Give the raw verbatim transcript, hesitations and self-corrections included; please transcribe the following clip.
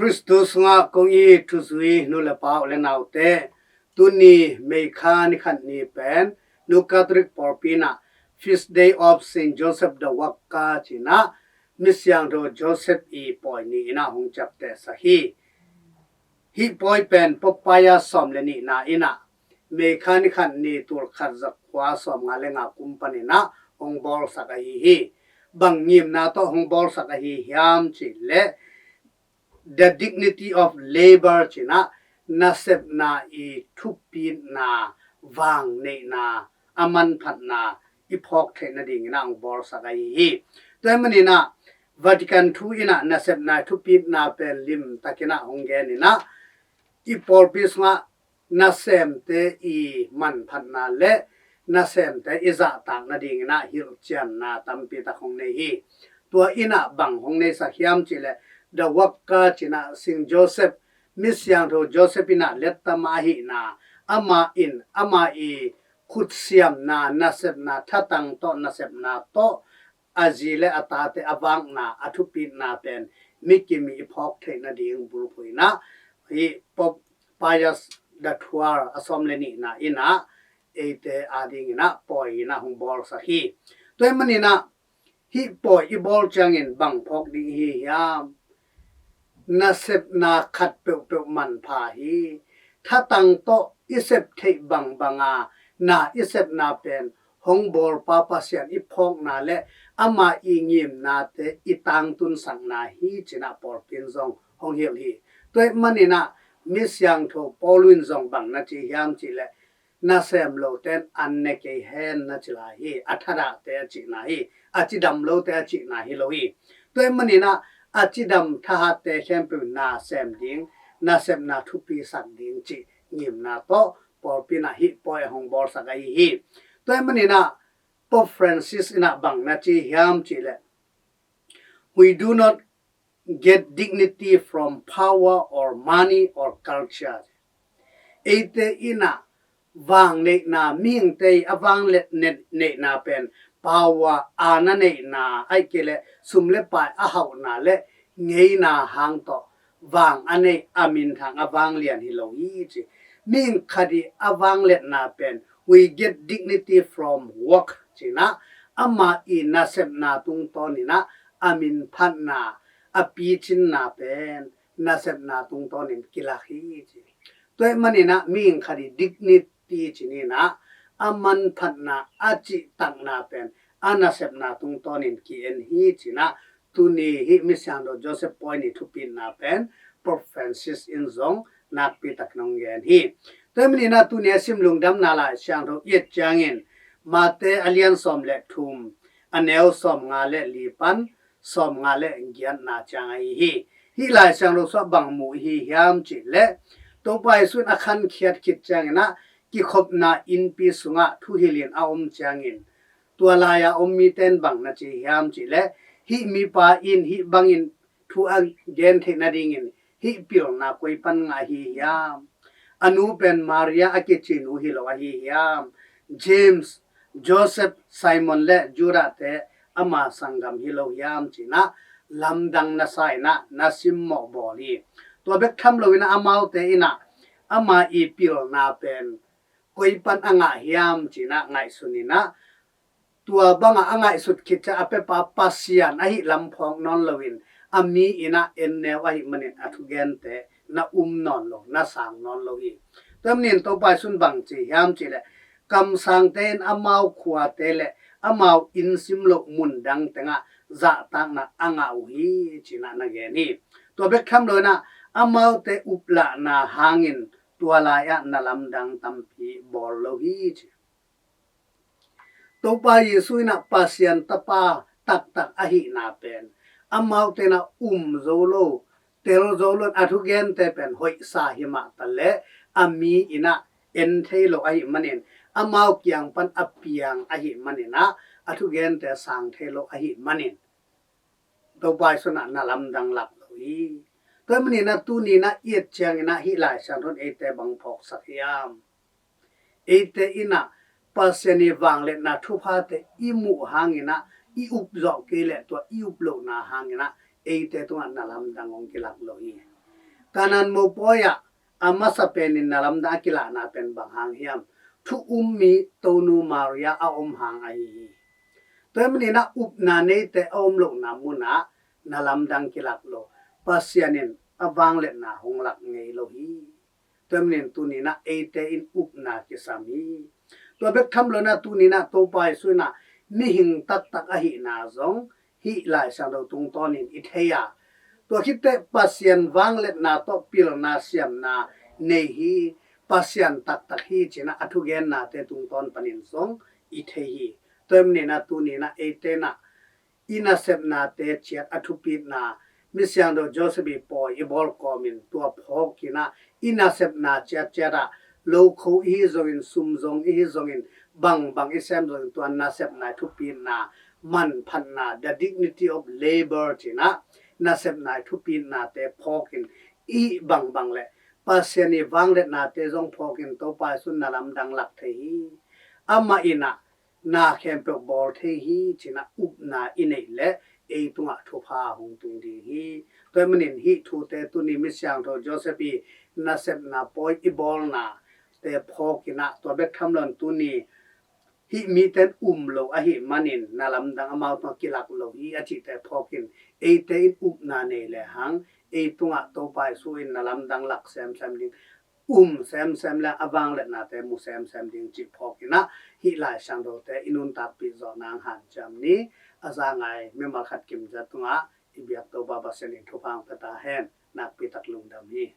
Khristu sungah kong it thuzui nu le pa, u le naute, tuni May kha ni khat ni pen Nu Catholic pawlpi in ah Feast Day of Saint Joseph the Worker ci-in ah, Misiangtho Joseph i pawi ni in ah hong ciaptehsak hi. Hih pawi pen Pope Pius sawm le nihna in ah May kha ni khat ni tul khat za kua sawmnga le nga kum panin ah hong bawlsak ahi hi. Bang ngimna tawh hong bawlsak ahi hiam cih leh, the dignity of labor ci-in ah, nasepna i thupitna, vangneihna, a manphatna i phawk theih nadingin ah hong bawlsak ahi hi. Tua ahih manin ah Vatican thu in ah nasepna i thupitna pen limtakin ah hong gen in ah, i pawlpi sungah nasemte i manphatna le nasemte i zahtak nadingin ah hilhcianna tampi tak hong nei hi. Tua in ah bang hong neisak hiam cih leh, the worker ci-in ah Saint Joseph, Misiangtho Joseph in ah lettama ahihna, amah in ama i khutsiamna, nasepna, thatang tawh nasepna tawh a zi le a tate a vakna, a thupitna pen mi kim i phawk theih nading bulphuh in ah, hih Pope Pius the twelve a sawm le nihna in ah eite adingin ah pawi in ah hong bawlsak hi. Tua ahih manin ah hih pawi i bawl ciangin bang phawk ding i hi hiam? Nasepna khat peuhpeuh manpha hi. Thatang tawh i sep theih bangbanga na i sepna pen hong bawlpa Pasian i phawkna le ama i ngimnate i tangtunsakna hi ci-in ah pawlpi in zong hong hilh hi. Tua ahih manin ah Misiangtho Paul in zong bang na ci hiam cih leh, nasem lote in an ne kei hen na ci lai hi. A thadahte a cihna hi. A cidam lote a cihna hi lo hi. Tua ahih manin ah a cidam thahatte khempeuh nasem ding, nasepna thupisak ding cih ngimna tawh pawlpi in ah hih pawi a hong bawlsak ahi hi. Tua ahih manin ah Pope Francis in ah bang na ci hiam cih leh, "We do not get dignity from power or money or culture." Eite in ah vangneihna, mihingte i a vangliat neihna pen power, aana neihna, ahih kei leh sum le pai a hauhna le ngeina hang tawh vang a nei, a minthang, a vanglian hi lo hi ci. Mihing khat i a vangliatna pen, "We get dignity from work" ci-in ah, ama i nasepna tungtawnin ah a minphatna, a picinna pen nasepna tungtawnin kilak hi ci. Tua ahih manin ah mihing khat i dignity ci-in ah, a manphatna, a cihtakna pen a nasepna tungtawnin ki-en hi ci-in ah, tuni hih Misiangtho Joseph pawi ni thupitna pen Pope Francis in zong nakpi takin hong gen hi. Tua ahih manin ah tuni a sim lungdamna Lai Siangtho i et ciangin, Mate a lian sawm le thum, a neu sawmnga le li pan sawmnga le giatna ciang ahi hi. Hih Lai Siangtho sungah bang mu i hi hiam cih leh, Topa Jesu in a khankhiat khit ciangin ah kikhopna innpi sungah thuhilhin a om ciangin, tua lai-a om mite in bang na ci hiam cih leh, "Hih mipa in hih bangin thu a gen theih nadingin hih pilna koi pan ngah ahi hiam? A nu pen Maria a kici nu hi lo ahi hiam? James, Joseph, Simon le Judah te ama sanggam hi lo hiam?" ci-in ah lamdang na sa in ah na simmawh bawl hi. Tua bek tham loin ah amaute in ah ama i pilna pen koi pan a ngah hiam ci-in ah ngaihsun in ah, tua bangah a ngaihsut khit ciang a pepa Pasian ahih lam phawk nawn loin, a mi in ah en neu ahih manin a thugente na um nawn lo, na sang nawn lo hi. Tua manin Topa Jesu in bang ci hiam cih leh, kamsangte in amau khuate le amau inn sim loh mun dang tengah zahtakna a ngah uh hi ci-in ah na gen hi. Tua bek tham loin ah amaute uplahna hangin tua lai-ah na lamdang tampi bawl lo hi ci. Topa Jesu in ah Pasian Tapa taktak ahihna pen amaute in ah um zo lo, tel zo lo in, a thugente pen hoihsa hi mah taleh a mi in ah en thei lo ahih manin, amau kiang pan a piang ahih manin ah a thugente sang thei lo ahih manin, Topa Jesu in ah na lamdang lak lo hi. Tua manin ah tuni in ah i et ciangin ah hih Lai Siangtho in eite bang phawksak hiam? Eite in ah Pasian i vangliatna thuphate i muh hangin ah i up zawh kei leh, tua i up lohna hangin ah eite tungah na lamdang hong kilak lo hi. Kanaan mopawi ah a masa penin na lamdang a kilahna pen bang hang hiam? Thu um mi Tonu Maria a om hang ahi hi. Tua ahih manin ah upna neite a om lohna munah na lamdang kilak lo. Pasian in a vangliatna hong lak ngei lo hi. Tua ahih manin tuni-in ah eite in upna kisam hi. Tua bek tham loin ah tuni-in ah Topa Jesu in ah mihing taktak ahihna zong hih Lai Siangtho tungtawnin i thei a, tua khit teh Pasian vangliatna tawh pilna siamna nei hi, Pasian taktak hi ci-in ah a thugennate tungtawn panin zong i thei hi. Tua ahih manin ah tuni-in ah eite in ah i nasepnate ciat a thupitna, Misiangtho Joseph i pawi i bawl kawmin tua phawkin ah i nasepna ciatciat ah lokho ihi zongin, sum zong ihi zongin, bangbang i sem zongin tua nasepna i thupitna, manphatna, the dignity of labor ci-in ah nasepna i thupitnate phawkin i bangbang le Pasian i vangliatnate zong phawkin Topa Jesu in na lamdang lak thei hi. Amah in ah na khempeuh bawl thei hi ci-in ah upna i neih leh ei tungah thupha hong tung ding hi. Tua ahih manin hih thute tuni Misiangtho Joseph i nasepna pawi i bawlnate phawkin ah tua bek tham loin tuni hih mite in um lo ahih manin na lamdang amau tungah kilak lo hi a cihte phawkin eite in upna nei lehang ei tungah Topa Jesu in na lamdang lak semsem ding, um semsem le a vangliatnate mu semsem ding cih phawkin ah hih Lai Siangthote i nuntakpih zawh nang hanciam ni. A za ngai mimal khat kimciat tungah i biak Topa Pasian in thupha hong pia ta hen. Nakpi tak lungdam hi.